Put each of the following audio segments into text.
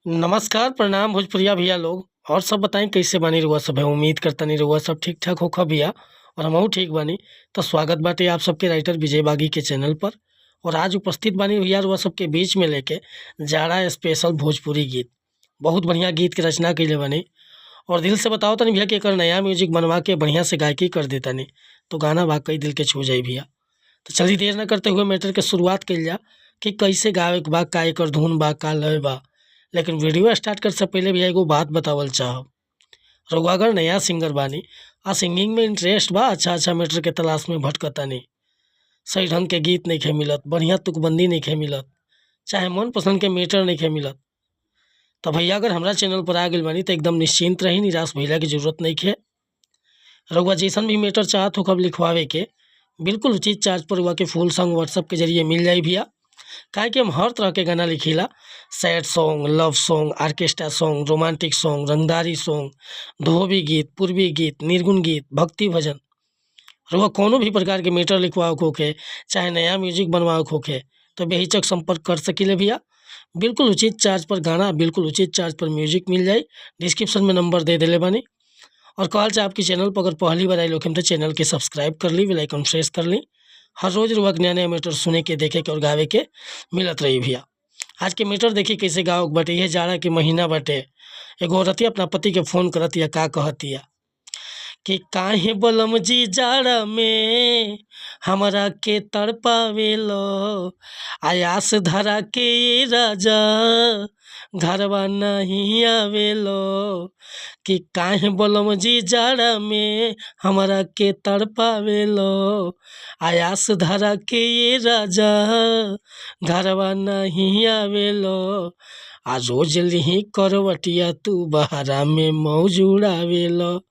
नमस्कार, प्रणाम भोजपुरिया भैया लोग। और सब बताई कैसे बानी रउआ सब? उम्मीद करतानी रउआ सब ठीक-ठाक होखब भैया और हमहू ठीक बानी। तो स्वागत बाटे आप सबके राइटर विजय बागी के चैनल पर और आज उपस्थित बानी भैया रउआ सबके बीच में लेके जाड़ा स्पेशल भोजपुरी गीत। बहुत बढ़िया गीत के रचना कइले बानी और दिल से बताओ तनी भैया कि एकर नया म्यूजिक बनवा के बढ़िया से गायकी कर देतानी तो गाना वाकई दिल के छू जाई भैया। तो चलिए देर न करते हुए मैटर के शुरुआत कइल जा कि कैसे गावे के बा, का एकर धुन बा, का लय बा। लेकिन वीडियो स्टार्ट करे से पहले भैया एगो बात बतावल चाहब। रउआ अगर नया सिंगर बानी आ सिंगिंग में इंटरेस्ट बा, अच्छा-अच्छा मैटर के तलाश में भटकतानी, सही ढंग के गीत नइखे मिलत, बढ़िया तुकबंदी नइखे मिलत, चाहे मनपसंद के मैटर नइखे मिलत, तो भैया अगर हमरा चैनल पर आ गइल बानी तो एकदम निश्चिंत रही, निराश भइला के जरूरत नइखे। रउआ जैसन भी मैटर चाहत होखब लिखवावे के, बिल्कुल उचित चार्ज पर रउआ के फुल सॉन्ग व्हाट्सएप के जरिए मिल जाई भैया। काहे कि हम हर तरह के गाना लिखिला, sad song, love song, orchestra song, romantic song, रंगदारी सॉन्ग, धोबी गीत, पूर्वी गीत, निर्गुण गीत, भक्ति भजन। रउआ कौनो भी प्रकार के मैटर लिखवावे के होखे, चाहे नया म्यूजिक बनवावे के होखे, तो बेहिचक संपर्क कर सकीले भैया। बिल्कुल उचित चार्ज पर गाना, बिल्कुल उचित चार्ज पर म्यूजिक मिल जाई। डिस्क्रिप्शन में नंबर दे देले बानी। और कहल चाहब कि चैनल पर अगर पहली बार आइल होखिन तो चैनल के सब्सक्राइब कर ली, बेल आइकन प्रेस कर ली। हर रोज़ रउआ के नया-नया मैटर सुने के, देखे के और गावे के मिलत रही भैया। आज के मैटर देखी कैसे गावे के बाटे। इहे जाड़ा के महीना बाटे। एगो औरतिया अपना पति के फोन करतिया, का कहतिया कि काहे बलम जी जाड़ा में हमरा के तड़पावेलो, आयास धरा के राजा घरवा नहीं आवेलो। कि काहे बलम जी जाड़ा में हमरा के तड़पावेलो, आयास धरा के राजा घरवा नहीं आवेलो। आ रोज लिही करवटिया तू बहरा में मौज उड़ावेलो,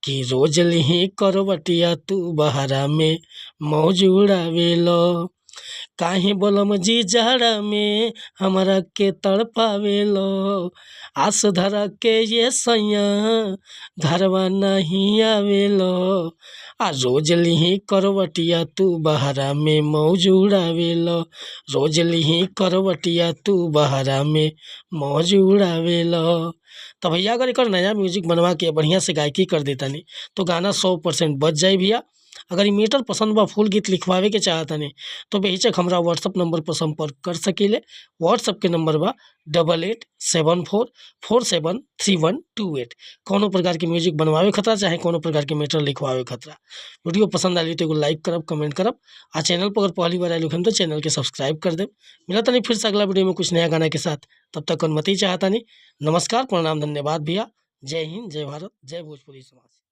कि रोज लिही करवटिया तू बहरा में मौज उड़ावेलो। काहे बलम जी जाड़ा में हमरा के तड़पावेलो, आस धरा के ये सैया घरवा नहीं आवेलो। आ रोज लिही करवटिया तू बहरा में मौज उड़ावेलो, रोज लिही करवटिया तू बहरा में मौज उड़ावेलो। तो भैया अगर एकर नया म्यूजिक बनवा के बढ़िया से गायकी कर देतानी तो गाना 100% बज जाई भैया। अगर ई मैटर पसंद बा, फुल गीत लिखवावे के चाहतानी तो बेहिचक हमरा व्हाट्सअप नंबर पर संपर्क कर सकीले। व्हाट्सअप के नंबर बा 8874473128। कौनो प्रकार के म्यूजिक बनवावे खतरा चाहे कौनो प्रकार के मैटर लिखवावे खतरा। वीडियो पसंद आइल तो एगो लाइक करब, कमेंट करब आ चैनल पर अगर पहली बार आइल होखिन तो चैनल के सब्सक्राइब कर देब। मिलतानी फिर से अगला वीडियो में कुछ नया गाना के साथ। तब तक अनुमति चाहतानी। नमस्कार, प्रणाम, धन्यवाद भैया। जय हिंद, जय भारत, जय भोजपुरी समाज।